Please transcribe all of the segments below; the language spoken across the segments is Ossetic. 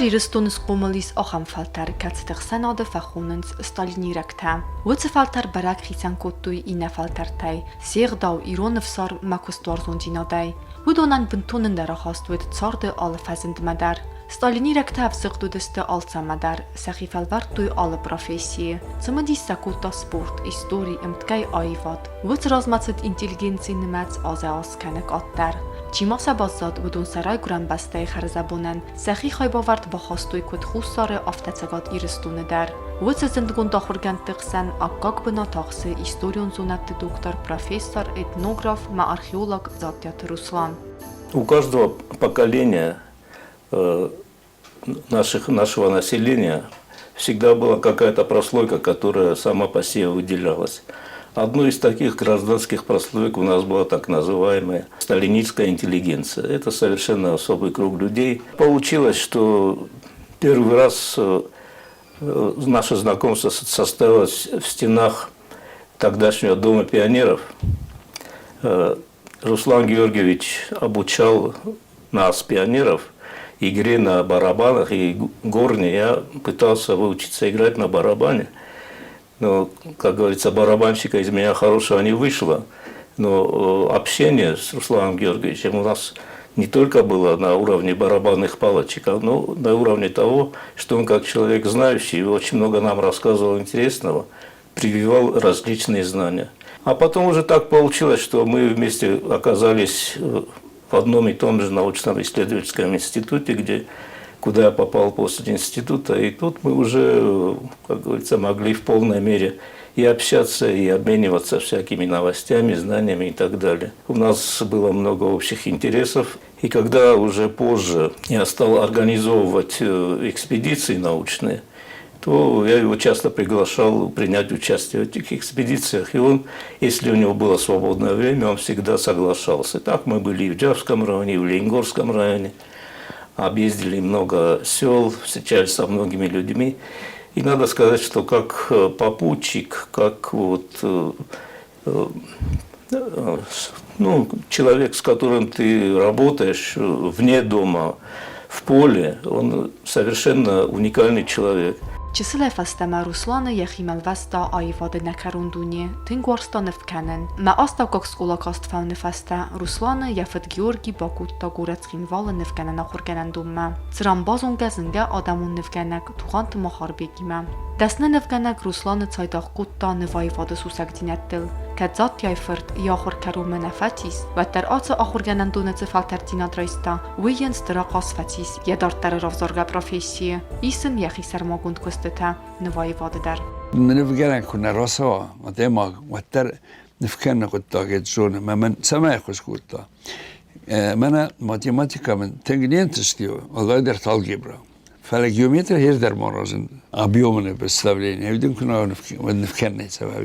Ирыстоны схъомыл ис ахӕм фӕлтӕр, кӕцыты хсӕнады фӕхонынц сталинирӕгтӕ. Уыцы фӕлтӕр бӕрӕг хицӕн кодтой иннӕ фӕлтӕртӕй, се гъдау, ирон ӕфсарм ӕмӕ куыстуарзондзинадӕй. Уыдонӕн бынтон ӕндӕр ахаст уыд царды алы фӕзындмӕ дӕр. Сталинирӕгтӕ ӕвзыгъд уыдысты алцӕмӕ дӕр, сӕхи фӕлвӕрдтой алы профессийы. Цымыдис сӕ кодта спорт, истори, ӕмткӕй аивад. Уыцы размӕцыд интеллигенцийы нымӕц азӕй-аз кӕны къаддӕр. Чи ма сӕ баззад, уыдон сӕ райгуырӕн бӕстӕйы хӕрзӕбонӕн сӕхи хайбавӕрд бахастой куыд Хуссары, афтӕ Цӕгат Ирыстоны дӕр. Уыцы зындгонд ахуыргӕндты хсӕн аккаг бынат ахсы историон зонӕдты доктор, профессор, этнограф ӕмӕ археолог Дзаттиаты Руслан. У каждого поколения нашего населения всегда была какая-то прослойка, которая сама по себе выделялась. Одной из таких гражданских прослоек у нас была так называемая сталинистская интеллигенция. Это совершенно особый круг людей. Получилось, что первый раз наше знакомство состоялось в стенах тогдашнего Дома пионеров. Руслан Георгиевич обучал нас, пионеров, игре на барабанах и горне. Я пытался выучиться играть на барабане. Но, как говорится, барабанщика из меня хорошего не вышло. Но общение с Русланом Георгиевичем у нас не только было на уровне барабанных палочек, а но на уровне того, что он как человек знающий, очень много нам рассказывал интересного, прививал различные знания. А потом уже так получилось, что мы вместе оказались в одном и том же научном исследовательском институте, куда я попал после института. И тут мы уже, как говорится, могли в полной мере и общаться, и обмениваться всякими новостями, знаниями и так далее. У нас было много общих интересов. И когда уже позже я стал организовывать экспедиции научные, то я его часто приглашал принять участие в этих экспедициях. И он, если у него было свободное время, он всегда соглашался. Так мы были и в Джавском районе, и в Ленингорском районе. Объездили много сел, встречались со многими людьми. И надо сказать, что как попутчик, как вот, ну, человек, с которым ты работаешь вне дома, в поле, он совершенно уникальный человек. Чысылӕй фӕстӕмӕ Русланы йӕхимӕ лвӕста аивады нӕкӕрон дуне, тынг уарзта ныв кӕнын. Мӕ астӕуккаг скъола каст фӕуыны фӕстӕ Русланы йӕ фыд Георги бакодта горӕт Цхинвалы нывгӕнӕн ахуыргӕнӕндонмӕ, цыран базонгӕ зынгӕ адӕмон нывгӕнӕг Тугъанты Махарбегимӕ. Дӕсны нывгӕнӕг Русланы цайдагъ кодта нываивады сусӕгдзинӕдтыл. Кӕд Дзаттиайы фырт йӕ ахуыр кӕронмӕ нӕ фӕцис, уӕддӕр ацы ахуыргӕнӕндоны цы фӕлтӕрддзинад райста, уый йын стыр ахъаз фӕцис йӕ дарддӕры равзаргӕ профессийы. Ис ын йӕхи сӕрмагонд куыстытӕ нываивады дӕр. Нывгӕнӕг куы нӕ рацӕуа адӕймаг, уӕддӕр нывкӕныны хъуыддаг зоны ӕмӕ мӕн цӕмӕй ӕххуыс кодта. Мӕнӕ математикӕ мын тынг не нтысти, уӕлдайдӕр алгебра. Фӕлӕ геометрия хездӕр ма разынд объемное представление. Уыдон куы нӕ нывкӕнынӕй цӕуа,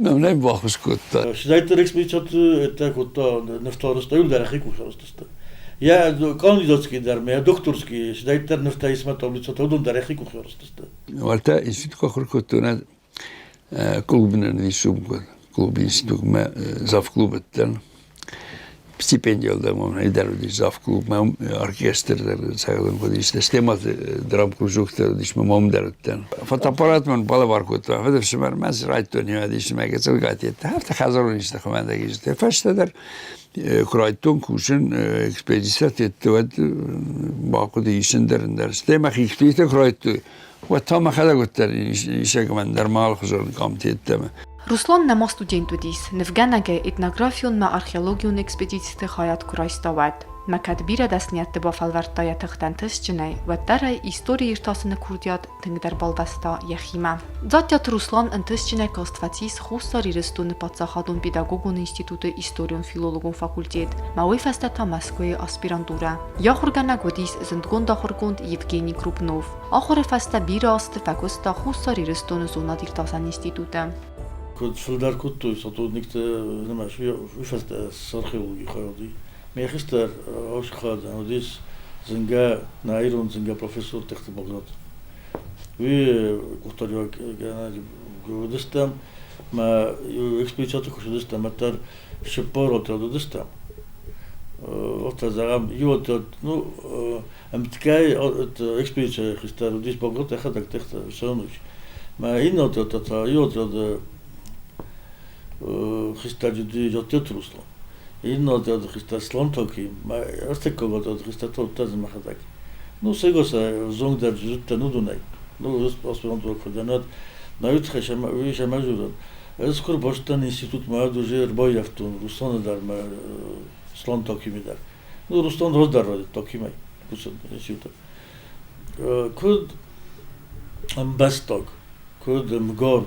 нӕ баххуыс кодта. Сидайтдӕр экспедицияты это кодта нывтарӕзта, иуылдӕр ӕхи къухарӕзтысты. Йӕ кандидатский дӕр ӕмӕ йӕ докторский сидайтдӕр нывтӕ исмӕ таблицӕтӕ, уыдон дӕр ӕхи къухарӕзтысты. Уӕртӕ институт куы ахуыр кодтон, клубы рисунку, клуб институтмӕ завклуб уыдтӕн. Стипендия дӕр дӕр уыдис завклубмӕ, оркестр дӕр цӕгъдын хъуыдис, стӕй ма драмкружок дӕр уыдис, мӕ мом дӕр уыдтӕн. Фотоаппарат мын балӕвар кодта, фыдыфсымӕр мӕ райдтон уыдис мӕ гыццыл газеттӕ, афтӕ хӕдзарон исты хуымӕтӕг исты. Фӕстӕдӕр куы райдтон кусын экспедицияты, уӕд бахъуыди исын дӕр ӕндӕр. Стӕй мӕхи экспедицитӕ куы райдтой, уӕд та мӕхӕдӕг уыдтӕн исӕгмӕн дӕр ма алыхуызон къамты йеддӕмӕ. Руслан нӕма студент уыдис, нывгӕнӕгӕй этнографион ӕмӕ археологион экспедициты хайад куы райста, уӕд. Мӕ кӕд бирӕ дӕсныйӕдты бафӕлвӕрдта йӕ тыхтӕ ӕнтыстджынӕй, уӕддӕр ӕй истори иртасыны курдиат тынгдӕр балвӕста йӕхимӕ. Дзаттиаты Руслан ӕнтыстджынӕй каст фӕцис Хуссар Ирыстоны паддзахадон педагогон институты историон-филологон факультет, ӕмӕ уый фӕстӕ та Мӕскуыйы аспирантурӕ. Йӕ ахуыргӕнӕг уыдис зындгонд ахуыргонд Евгений Крупнов. Ахуыры фӕстӕ бирӕ азты фӕкуыста Хуссар Ирыстоны зонад-иртасӕн институты. Куыд фылдӕр кодтой сотрудниктӕ нымӕц, уый фӕстӕ с археологийы хайады. Мӕ хистӕр хайадӕн уыдис зынгӕ, нӕ ирон зынгӕ профессор Тыхты Богдат. Уый къухдариуӕггӕнӕг уыдыстӕм, мӕ экспедицияты куы цыдыстӕм, уӕддӕр цыппар отряд уыдыстӕм. Афтӕ зӕгъӕм, иу отряд, ну, Ӕмткӕй экспедицияйы хистӕр уыдис Боготы йӕхӕдӕг Техты Виссарионович. Мӕ иннӕ отрядтӕ та иу отряды хистӕр уыди Джоттеты Руслан. Иннӕ отряды хистӕр Слан Токи, мӕ ӕртыккаг отряды хистӕр та уыдтӕн мӕхӕдӕг. Ну, сегоса взонг дӕр зыдтӕн уыдонӕй. Ну, аспирантура куы дӕн, уӕд нӕ уый тыххӕй уый сӕмӕ дзурын. Ӕз куы ӕрбацыдтӕн институтмӕ, уӕд уже ӕрбаййӕфтон Русланы дӕр мӕ Слан Токимы дӕр. Ну, Руслан раздӕр райдыдта Токимӕй кусын институты. Куыд ӕмбӕстаг, куыд ӕмгар,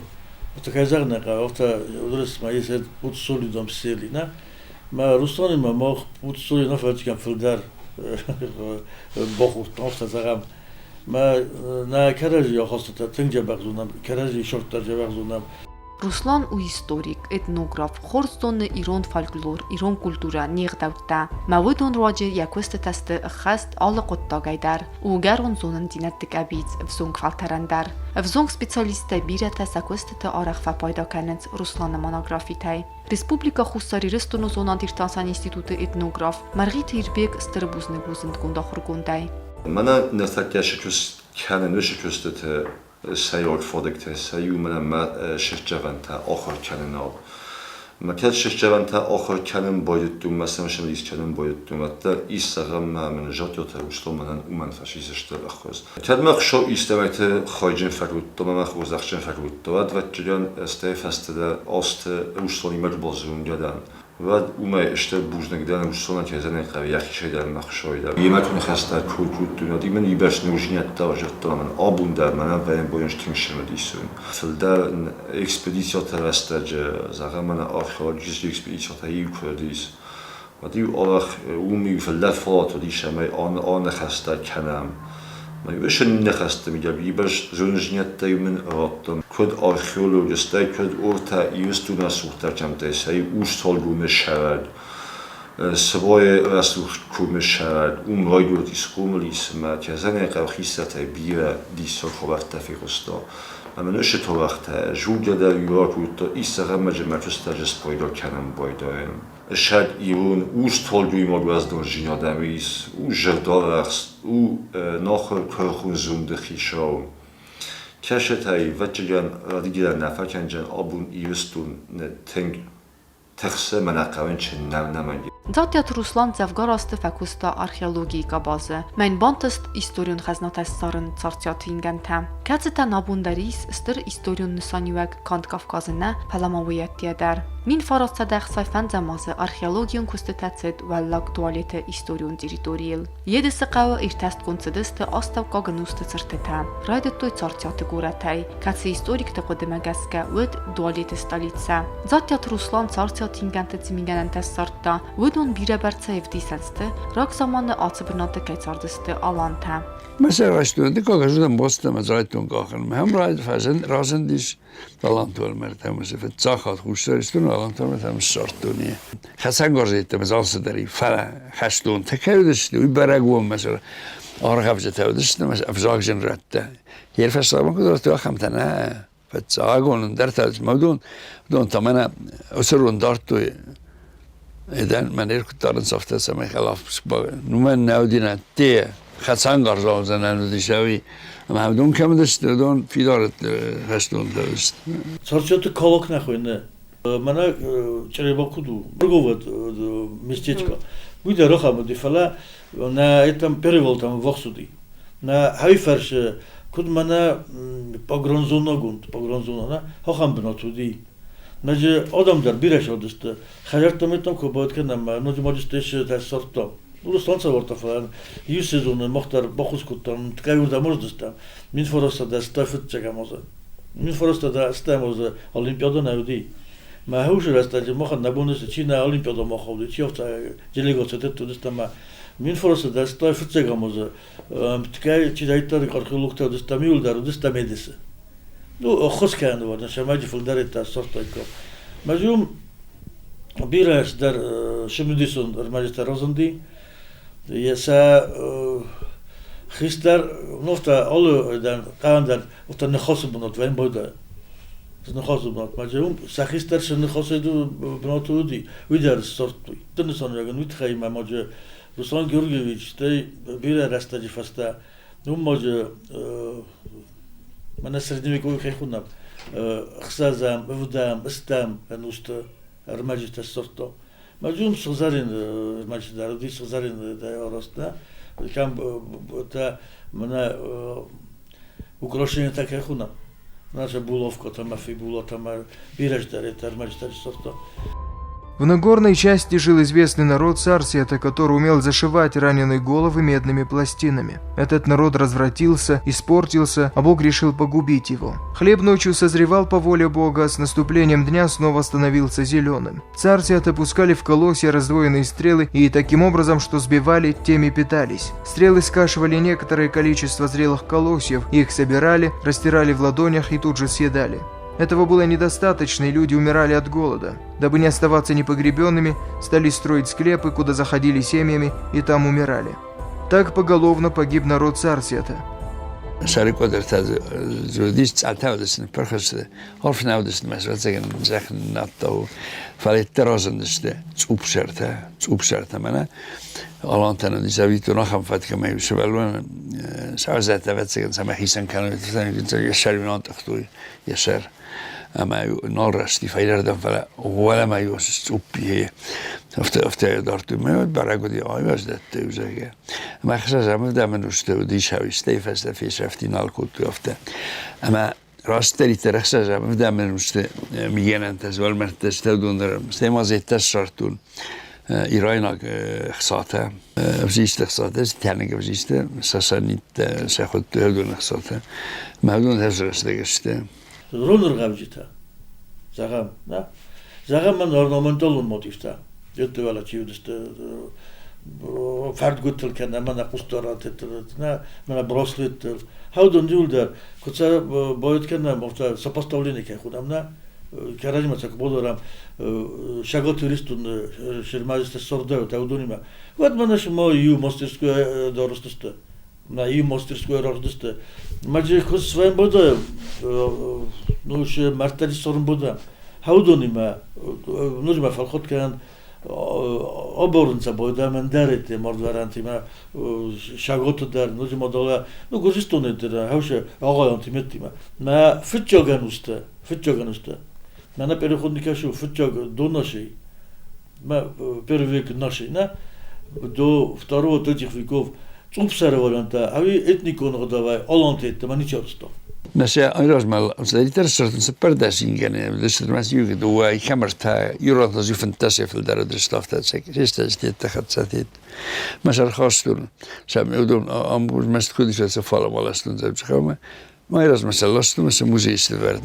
афтӕ зӕгъын хъӕуы, афтӕ уыдысмӕ ис путсоли дам сели, нӕ? Мӕ Русланимӕ мах путсоли нӕ фӕчкӕм фылдӕр бахордтам, афтӕ зӕгъӕм. Мӕ нӕ кӕрӕдзи ахастытӕ тынг дзӕбӕх зонӕм, кӕрӕдзи сырдтӕ дзӕбӕх зонӕм. Руслан у историк, этнограф, хорз зоны ирон фольклор, ирон культурӕ, не гъдӕуттӕ. Мӕ уыдон руаджы йӕ куыстытӕ сты ӕххӕст алы хъуыддагӕй дӕр. У ӕгӕрон зонындзинӕдты къӕбиц ӕвзонг фӕлтӕрӕн дӕр. Ӕвзонг специалисттӕй бирӕтӕ сӕ куыстыты арӕх фӕпайда кӕнынц Русланы монографитӕй. Республикӕ Хуссар Ирыстоны зонад-иртасӕн институты этнограф Мӕргъиты Ирбег стыр бузныг у зындгонд ахуыргондӕй. Мӕнӕ ныртӕккӕ сыкуыст кӕнын уыцы куыстыты сӕйраг фадыгтӕ сӕ иу мӕнӕ мӕ сырддзӕвӕнтӕ ахуыр кӕныныл. Мӕ кӕд сырддзӕвӕнтӕ ахуыр кӕнын байдыдтон, мӕ сӕм цымыдис кӕнын байдыдтон, уӕддӕр исзӕгъӕм мӕ мын Жототы Руслан мӕнӕн уымӕн фӕцис стыр ӕххуыс. Кӕд мӕ Хуыцау истӕмӕйты хайджын фӕкодта ӕмӕ мӕ хорзӕхджын фӕкодта, уӕд, ӕвӕццӕгӕн, стӕй фӕстӕдӕр азты Русланимӕ куы базонгӕ дӕн, уӕд уымӕй стыр бузныг дӕн Русланӕн, кӕй зӕгъын ӕй хъӕуы, йӕхицӕй дӕр ӕмӕ Хуыцауӕй дӕр. Йемӕ куы ныхӕстӕ кой кодтон, уӕд мын уыйбӕрц ногдзинӕдтӕ равзӕрдта ӕмӕ абон дӕр мӕнӕн вӕййӕн тынг цымыдисон. Фылдӕр экспедицияты рӕстӕджы, зӕгъӕм, мӕнӕ археологический экспедицитӕ иу куы уыдис, уӕд-иу арӕх уым-иу фылдӕр фадат уыдис, ӕмӕ аныхӕстӕ кӕнӕм. Мӕ уыцы ныхӕсты мидӕг уыйбӕрц зонындзинӕдтӕ-иу мын радта, куыд археолог, стӕй куыд Ортӕ Ирыстоны цуртӕ кӕмттӕй сӕ иу Урсталгомы сӕрӕг, Сыбайы рӕсугъд комы сӕрӕг, уым райгуырдис, хъомыл ис ӕмӕ кӕсӕнӕй хъӕухицӕртӕй бирӕ диссаг хабӕрттӕ фехъуыста. Ӕмӕ ныфсы товӕртӕ зонгӕ дӕр иу ракодта, исӕрӕмӕджы мӕ фыстӕджы спайда кӕнын байдайын. Сӕг ирон урс толгоймаг уӕздандзинадӕн ис, у зӕрдӕрӕхст, у нахуыр куырыхон зонды хицау. Кӕсӕтӕй, ӕвӕццӕгӕн, радыгӕн нӕ фӕкӕндзӕн абон Ирыстоны тынг тыхсы мӕнӕ хъӕуын чи нӕмӕнг. Дзаттиаты Руслан дзӕвгар азты фӕкуыста археологийы къабазы. Мӕн бантыст историон хӕзнатӕ ссарын Царциаты ингӕнтӕ, кӕцытӕн абон дӕр ис стыр историон нысаниуӕг канд Кавказы нӕ, фӕлӕ ма уый ӕддейӕ дӕр. 1965 азы археологион куыстытӕ цыд Уӕллаг Туалеты историон территорийыл. Едысы хъӕуы иртӕстгонд цыдысты астӕуккаг ӕнусты цыртытӕ. Райдыдтой Царциаты горӕтӕй, кӕцы историкты хъуыдымӕ гӕсгӕ уыд Дуалеты столицӕ. Дзаттиаты Руслан Царциаты ингӕнты цы мигӕнӕнтӕ ссардта, уыдон бирӕбӕрцӕй ӕвдисӕн сты, рагзаманы ацы бынаты кӕй цардысты алантӕ. Мӕ сӕрӕзтон, дыккаг аз уыдон бацыдтӕн райдыдтон къахын. Мӕм разындис Аланты уӕлмӕрдтӕм фыццаг хатт Хуссар Ирыстоны Аланты уӕлмӕрдтӕм ссардтон. Хӕцӕнгарз йеддӕмӕ дзы алцыдӕр и, фӕлӕ хӕстонтӕ кӕй уыдысты, уый бӕрӕг у ӕмӕ сӕ аргъӕвджытӕ уыдысты ӕмӕ ӕвзагджын рӕттӕ. Йе рфӕстагмӕ куыд радтой, ахӕмтӕ нӕ. Фыццагон ӕндӕртӕ уыдон, уыдон та мӕнӕ уыцы рон дардтой. Эдӕн мӕн куыд дарынц, афтӕ цӕмӕй хӕлаф нумӕн нӕ уыди нӕ те хӕцӕнгарз уадзӕнӕн уыдис ӕви ӕмӕ уыдон кӕм уыдысты, уыдон фидар хӕстонтӕ уыдысты. Царциаты Калак нӕ хуыйны. Мӕнӕ Чъреба куыд у, торговое местечко. Уый дӕр ахӕм уыди, фӕлӕ нӕ там перевал там ввахс уыди. Нӕ хӕй фӕрсы, куыд мӕнӕ погранзонагонд, погранзона, нӕ, ахӕм бынат уыди. Ноджы адӕм дӕр бирӕ сӕудысты. Хӕдзӕрттӕм там куы бад кӕнӕм, ноджы ма дысты ссардтам. Руслан цӕвӕрдта, фӕлӕ иу сезоны мах дӕр баххуыс кодтам, ткӕй уырдӕм аздыстӕм. 1905 фыццӕгӕм азы. 1905 азы Олимпиадӕ нӕ уыди. Мӕ хъусы рӕстӕджы махӕн нӕ бон чи нӕ Олимпиадӕмӕ хауди, чи афтӕ делегацитӕ уыдыстӕм ӕмӕ 1905 фыццӕгӕм азы ткӕй чидӕриддӕр археологтӕ уыдыстӕм, иуылдӕр уыдыстӕм Едысы. Ну, ӕххуыс кӕныны уӕд, сӕмӕджы фылдӕр йедтӕ ссардтаиккам. Мӕ уым бирӕ цыдӕр цымыдисон ӕрмӕджытӕ разынди. Сӕ хистӕр ногтӕ алы хъӕуӕн дӕр уыдта ныхасы бынат вӕййы ныхасы бынат. Мӕ уым сӕ хистӕр цы ныхасы бынаты уыди, уый дӕр ссардтой. Нысануӕгӕн уый тыххӕй мӕ маджы Руслан Георгиевич, стӕй бирӕ рӕстӕджы фӕстӕ уым ма мӕнӕ средневековый кӕй хонӕм, ӕхсӕзӕм, ӕвдӕм, ӕстӕм ӕнусты ӕрмӕджытӕ ссардта. Мӕ сыгъзӕрин ӕрмӕджытӕ дӕр уыди сыгъзӕрин арӕзт, нӕ? Кӕм та мӕнӕ украшениятӕ кӕй хонӕм, наша булавкӕтӕ ӕмӕ фибулатӕ ӕмӕ бирӕ ӕрмӕджытӕ ссардта. В Нагорной части жил известный народ Сарсията, который умел зашивать раненые головы медными пластинами. Этот народ развратился, испортился, а Бог решил погубить его. Хлеб ночью созревал по воле Бога, с наступлением дня снова становился зеленым. Царсиаты пускали в колосья раздвоенные стрелы и таким образом, что сбивали, теми питались. Стрелы скашивали некоторое количество зрелых колосьев, их собирали, растирали в ладонях и тут же съедали. Этого было недостаточно, и люди умирали от голода. Дабы не оставаться непогребенными, стали строить склепы, куда заходили семьями и там умирали. Так поголовно погиб народ Царсията. يسار أما نالرasti فايلردن فلا ولا ما يوس تsupi after dartu me برagodi ayvaz dette üzege. ما خسر da men uste di shavi stefes da fisrafti nalkutu after. Ama rasterite rexsa da men uste migenentes valmertes tevdundar stemazet tasartun Ирайнаг хсата взисте хсата тянег взисте сасанит сахот тевдун хсата. Мавдун хазрастегесте. Ронргавджита. Зӕгъӕм, нӕ? Зӕгъӕм, мӕн орнаменталон мотивтӕ. Еттевала чи уыдысты фӕрдгуытыл кӕнӕ мӕнӕ хъусдарӕнтыл, нӕ, мӕнӕ браслеттыл. Хаудон иуылдӕр, куыд сӕ боет кӕнӕм, афтӕ сопоставление кӕй хонӕм, нӕ? Кӕрӕдзимӕ сӕ куы бадарӕм, Цӕгат Ирыстоны Шермазисты сордӕуытӕ уыдонимӕ, уӕд мӕнӕ сыма иу мастерское дарыстысты. На иу мастерское рардысты. Мӕ куыд своим бода, ну, ше мӕрдтӕ сорын бода. Хаудонимӕ, ноджы ма фӕлхат кӕнӕн аборынца бойда мӕндӕрете мордварантимӕ шаготы дӕр, ноджы ма дала, ну, Гуырдзыстоны дӕр, хауше ағаянтиметимӕ. Мӕ фыццагӕн усты, фыццагӕн усты. Мӕнӕ переходный кашу фыццаг до нашей, мӕ первый век нашей, на, до второго, третьих веков цъупсӕры варианттӕ, ӕви этникон ӕгъдауӕй аланты йеддӕмӕ ничи арызта. Nase airasmal literarsupperdasingene distrimasiuga kamerta jurotas jufantasifildaradristaftatsekistestiettakhatsatit masarkhastun samudun ambusmastkhudisatsafalamalastun zabchama mairasmasalastun museistivert.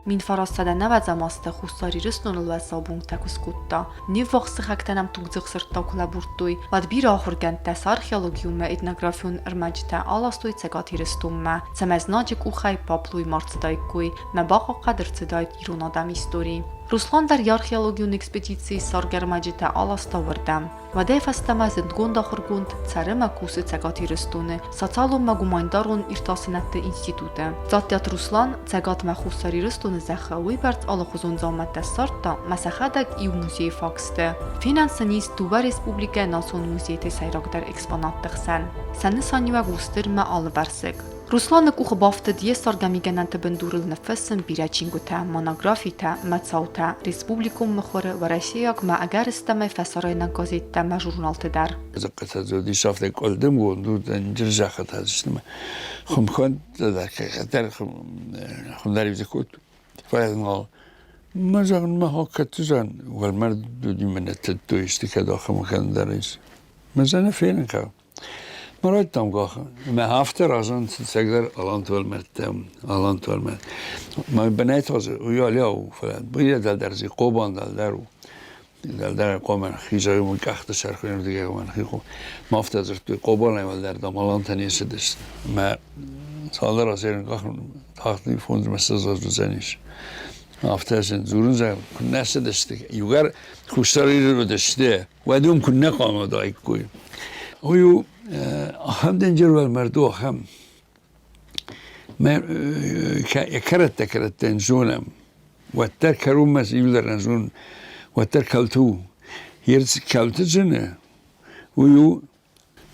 1990 азты Хуссар Ирыстоныл уӕззау бунтӕ куы скодта, не ввахс сыхӕгтӕ нӕм тугдзых сырдтау куы лӕбурдтой, уӕд бирӕ ахуыргӕндтӕ сӕ археологион ӕмӕ этнографион ӕрмӕджытӕ аластой Цӕгат Ирыстонмӕ, цӕмӕй знаджы къухӕй паплой ма рцыдаиккой, мӕ бахъахъхъӕд ӕрцыдаид ирон адӕмы истори. Руслан дӕр йӕ археологион экспедицийы царгӕрмӕджытӕ аласта уырдӕм. Уӕдӕй фӕстӕмӕ зындгонд ахуыргонд цӕры мӕ кусы Цӕгат Ирыстоны социалон мӕ гуманитарон иртасынӕдты институты. Дзаттиаты Руслан Цӕгатмӕ Хуссар Ирыстоны зӕххы уыйбӕрц алыхуызон дзаумӕттӕ ссардта мӕ сӕхӕдӕг иу музейы фаг сты. Фенӕн сын ис дыууӕ республикӕйы национ музейты сӕйрагдӕр экспонатты хсӕн. Сӕ нысаниуӕг у стыр мӕ алывӕрсыг. Русланы къухы бафтыд йе ссаргӕ мигӕнӕнты бындурыл ныффыссын бирӕ чингуытӕ, монографитӕ мӕ цаутӕ республикон мыхуыры, уӕрӕсейаг мӕ ӕгӕрыстӕмӕй фӕсарӕйнаг газеттӕ мӕ журналты дӕр.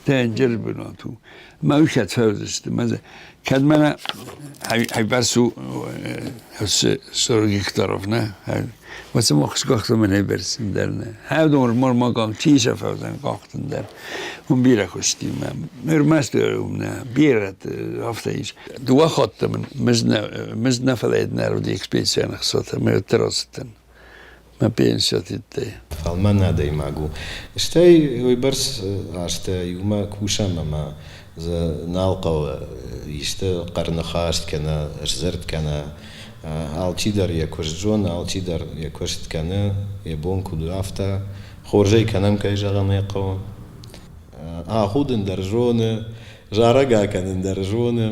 Тенджер бынат у. Мӕ уыхӕд фӕуыдзысты. Кӕд мӕнӕ хайбӕрц у 40 гектаров, нӕ? Уӕд мах скъахтам мӕнӕ бӕрц дӕр нӕ. Хӕдон мормаган тиса фӕуыдзӕн къахтын дӕр. Уым бирӕ куысти мӕ. Ӕрмӕст уым нӕ, бирӕ афтӕ ис. Дыууӕ хатты мын мызд нӕ фӕлӕ нӕ уыди экспедицийӕн ӕхцатӕ, мӕ уӕддӕр ацыдтӕн. Мӕ пенсиятиттӕй. Фӕлмӕн адӕймаг у. Стӕй уыйбӕрц азтӕ иумӕ кусӕм ӕмӕ дзы нал хъӕуы исты хъӕрныхас кӕнӕ сдзырд кӕнӕ. Алчидӕр йӕ куыст зоны, алчидӕр йӕ куыст кӕны, йӕ бон куыд у, афтӕ. Хорз ӕй кӕнӕм, кӕй зӕгъын ӕй хъӕуы. Ахудын дӕр зоны, зарӕг акӕнын дӕр зоны.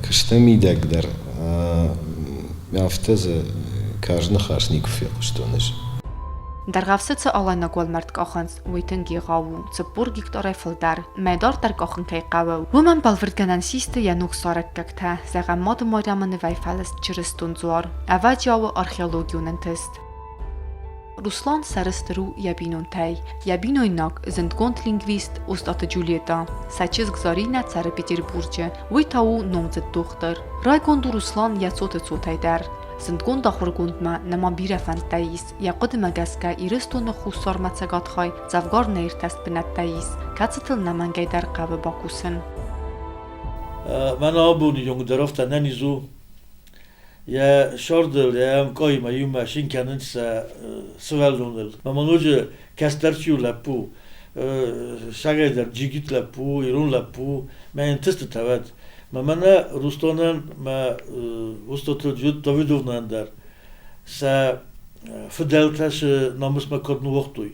Куысты мидӕг дӕр афтӕ дзы карз ныхас никуы фехъуыстон ӕз. Дӕргъӕвсы цы алайнаг уӕлмӕрд къахынц, уый тынг егъау у, 40 гектарӕй фылдӕр. Мӕ дарддӕр къахын кӕй хъӕуы, уымӕн бӕлвырдгӕнӕн систы йӕ ног сарӕггӕгтӕ, зӕгъӕм, Мады Майрӕмы нывӕй фӕлыст чырыстон дзуар, ӕвӕджиауы археологион ӕнтыст. Руслан сӕрыстыр у йӕ бинонтӕй. Йӕ бинойнаг, зындгонд лингвист Остъаты Джульетӕ. Сӕ чызг Заринӕ цӕры Петербурджы, уый та у номдзыд дохтыр. Райгонд у Руслан йӕ цоты цотӕй дӕр. Зындгонд ахуыргондмӕ нӕма бирӕ фӕндтӕ ис, йӕ хъуыдымӕ гӕсгӕ Ирыстоны хуссармӕ цӕгат хай дзӕвгар нӕиртӕст бынӕттӕ ис, кӕцытыл нӕмӕнгӕй дӕр хъӕуы бакусын. Мӕнӕ абоны онг дӕр афтӕ ӕнӕниз у. Йӕ сӕрдыл, йӕ ӕмкъаимӕ иумӕ цин кӕнынц сӕ сывӕллоныл. Мӕ ноджы кӕстӕр чи у лӕппу, сагӕй дӕр джигит лӕппу, ирон лӕппу, мӕ ӕнтыстытӕ уӕд. Мӕ мӕнӕ Рустонӕн, мӕ Устаты Давидовнӕн дӕр сӕ фыдӕлтӕ цы намысмӕ куыд ныууагътой,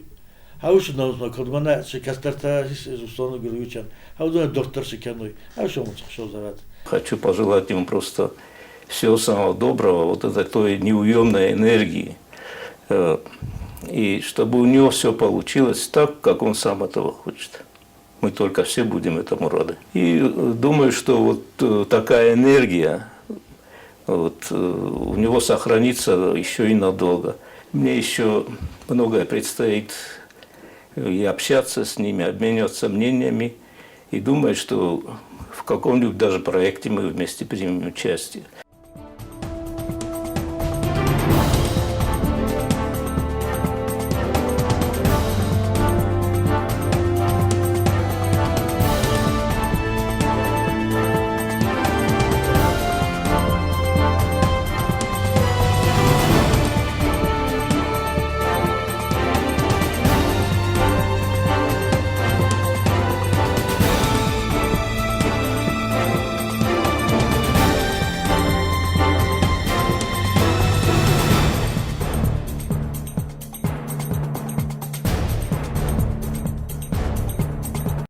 Хаусы намысмӕ куыд мӕнӕ цы кӕстӕртӕ Русланы Гуревичӕн, хауды дохтыр цы кӕной, Хочу пожелать им просто всего самого доброго, вот этой той неуемной энергии, и чтобы у него все получилось так, как он сам этого хочет. Мы только все будем этому рады. И думаю, что вот такая энергия вот, у него сохранится еще и надолго. Мне еще многое предстоит и общаться с ними, обмениваться мнениями. И думаю, что в каком-нибудь даже проекте мы вместе примем участие.